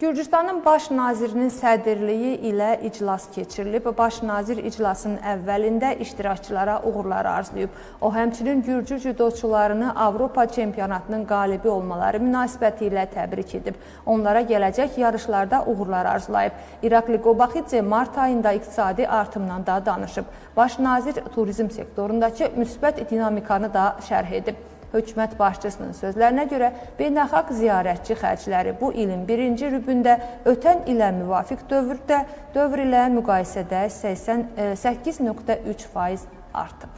Gürcüstanın baş nazirinin sədrliyi ilə iclas keçirilib. Baş nazir iclasın əvvəlində iştirakçılara uğurlar arzulayıb. O, həmçinin gürcü cüdoçularını Avropa çempionatının qalibi olmaları münasibəti ilə təbrik edib. Onlara gələcək yarışlarda uğurlar arzulayıb. İrakli Qobaxidze mart ayında iqtisadi artımdan da danışıb. Baş nazir turizm sektorundakı müsbət dinamikanı da şərh edib. Hökumət başçısının sözlərinə görə beynəlxalq ziyarətçi xərcləri bu ilin birinci rübündə ötən ilə müvafiq dövr ilə müqayisədə 88,3% artıb.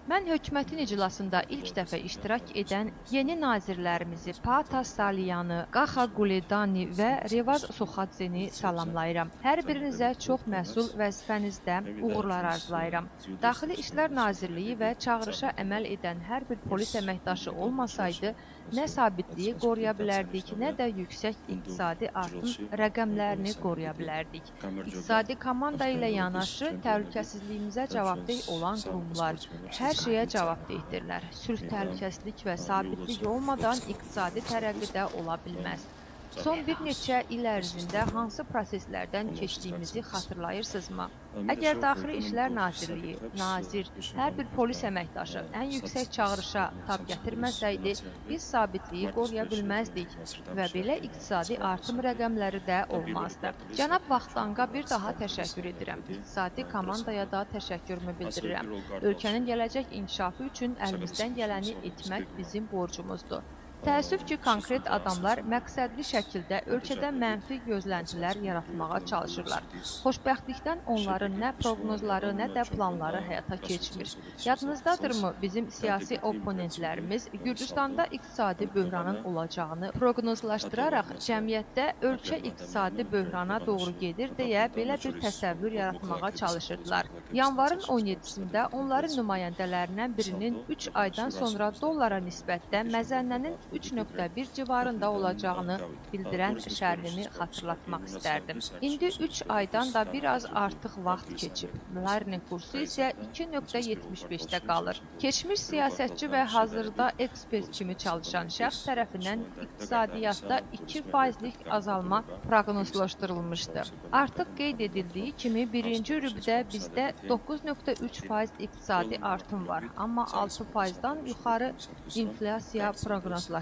Mən hökumətin iclasında ilk dəfə iştirak edən yeni nazirlərimizi Pata Saliyanı, Qaxa Quledani və Revaz Soxadzeni salamlayıram. Hər birinizə çox məsul vəzifənizdə uğurlar arzulayıram. Daxili İşlər Nazirliyi və çağırışa əməl edən hər bir polis əməkdaşı olmasaydı, nə sabitliyi qoruya bilərdik, nə də yüksək iqtisadi artım rəqəmlərini qoruya bilərdik. İqtisadi komanda ilə yanaşı təhlükəsizliyimizə cavabdeh olan qurumlar hər şeyə cavabdehdirlər. Sülh, təhlükəsizlik və sabitlik olmadan iqtisadi tərəqqi də ola bilməz. Son bir neçə il ərzində hansı proseslərdən keçdiyimizi xatırlayırsınızmı? Əgər Daxili İşlər Nazirliyi, nazir, hər bir polis əməkdaşı ən yüksək çağırışa tab gətirməsəydi, biz sabitliyi qoruya bilməzdik və belə iqtisadi artım rəqəmləri də olmazdı. Cənab Vaxtanqa bir daha təşəkkür edirəm. İqtisadi komandaya da təşəkkürümü bildirirəm. Ölkənin gələcək inkişafı üçün əlimizdən gələni etmək bizim borcumuzdur. Təəssüf ki, konkret adamlar məqsədli şəkildə ölkədə mənfi gözləntilər yaratmağa çalışırlar. Xoşbəxtlikdən onların nə proqnozları, nə də planları həyata keçmir. Yadınızdadırmı, bizim siyasi oponentlərimiz Gürcüstanda iqtisadi böhranın olacağını proqnozlaşdıraraq cəmiyyətdə ölkə iqtisadi böhrana doğru gedir deyə belə bir təsəvvür yaratmağa çalışırdılar. Yanvarın 17-sində onların nümayəndələrindən birinin 3 aydan sonra dollara nisbətdə məzənnənin 3,1 civarında olacağını bildirən şərhini xatırlatmaq istərdim. İndi 3 aydan da biraz artıq vaxt keçib. Larinin kursu isə 2,75-də qalır. Keçmiş siyasətçi və hazırda ekspert kimi çalışan şəxs tərəfindən iqtisadiyyatda 2%lik azalma proqnozlaşdırılmışdı. Artıq qeyd edildiyi kimi birinci rübdə bizdə 9,3% iqtisadi artım var, amma 6%-dan yuxarı inflyasiya proqnozlaşdırılmışdır.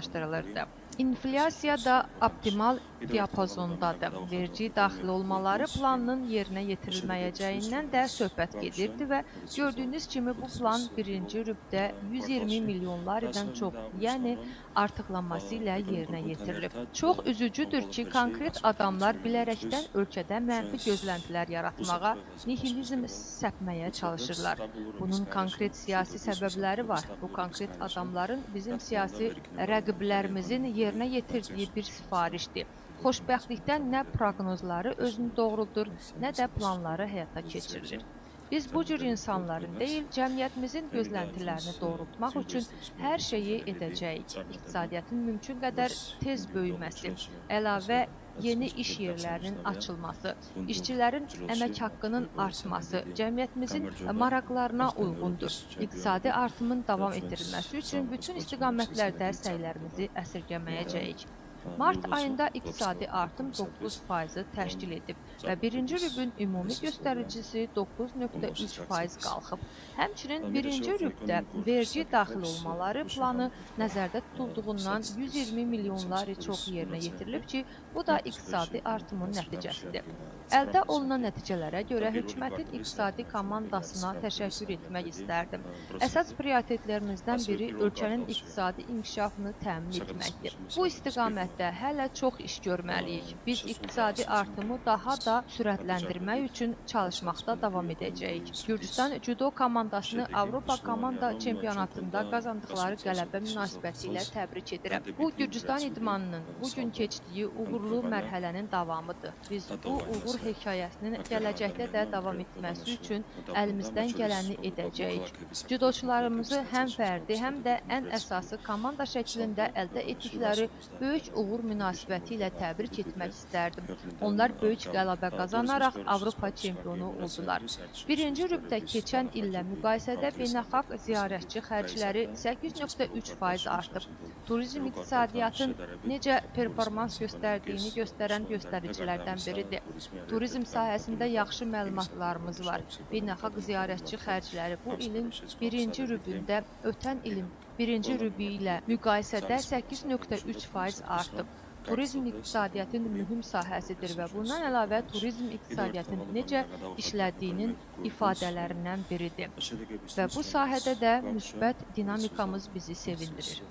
İnflyasiya da optimal diapazondadır. Vergi daxil olmaları planının yerinə yetirilməyəcəyindən də söhbət gedirdi və gördüyünüz kimi bu plan birinci rübdə 120 milyon laridən çox, yəni artıqlanması ilə yerinə yetirilib. Çox üzücüdür ki, konkret adamlar bilərəkdən ölkədə mənfi gözləntilər yaratmağa, nihilizm səpməyə çalışırlar. Bunun konkret siyasi səbəbləri var. Bu konkret adamların bizim siyasi rəqiblərimizin yerinə yetirdiyi bir sifarişdir. Xoşbəxtlikdən nə proqnozları özünü doğruldur, nə də planları həyata keçirilir. Biz bu cür insanların deyil, cəmiyyətimizin gözləntilərini doğrultmaq üçün hər şeyi edəcəyik. İqtisadiyyatın mümkün qədər tez böyüməsi, əlavə yeni iş yerlərinin açılması, işçilərin əmək haqqının artması cəmiyyətimizin maraqlarına uyğundur. İqtisadi artımın davam etdirilməsi üçün bütün istiqamətlərdə səylərimizi əsirgəməyəcəyik. Mart ayında iqtisadi artım 9%-i təşkil edib və birinci rübün ümumi göstəricisi 9,3% qalxıb. Həmçinin birinci rübdə vergi daxil olmaları planı nəzərdə tutulduğundan 120 milyon lari çox yerinə yetirilib ki, bu da iqtisadi artımın nəticəsidir. Əldə olunan nəticələrə görə hökumətin iqtisadi komandasına təşəkkür etmək istərdim. Əsas prioritetlərimizdən biri ölkənin iqtisadi inkişafını təmin etməkdir. Bu istiqamətdə hələ çox iş görməliyik. Biz iqtisadi artımı daha da sürətləndirmək üçün çalışmaqda davam edəcəyik. Gürcüstan cüdo komandasını Avropa komanda çempionatında qazandıqları qələbə münasibəti ilə təbrik edirəm. Bu, Gürcüstan idmanının bugün keçdiyi uğurlu mərhələnin davamıdır. Biz bu uğur hekayəsinin gələcəkdə də davam etməsi üçün əlimizdən gələni edəcəyik. Cüdoçularımızı həm fərdi, həm də ən əsası komanda şəklində əldə etdikləri böyük uğur münasibəti ilə təbrik etmək istərdim. Onlar böyük qələbə qazanaraq Avropa çempionu oldular. Birinci rübdə keçən illə müqayisədə beynəlxalq ziyarətçi xərcləri 8,3% artıb. Turizm iqtisadiyyatın necə performans göstərdiyini göstərən göstəricilərdən biridir. Turizm sahəsində yaxşı məlumatlarımız var. Beynəlxalq ziyarətçi xərcləri bu ilin birinci rübündə ötən ilin birinci rübü ilə müqayisədə 8,3% artıb. Turizm iqtisadiyyatın mühüm sahəsidir və bundan əlavə turizm iqtisadiyyatın necə işlədiyinin ifadələrindən biridir. Və bu sahədə də müsbət dinamikamız bizi sevindirir.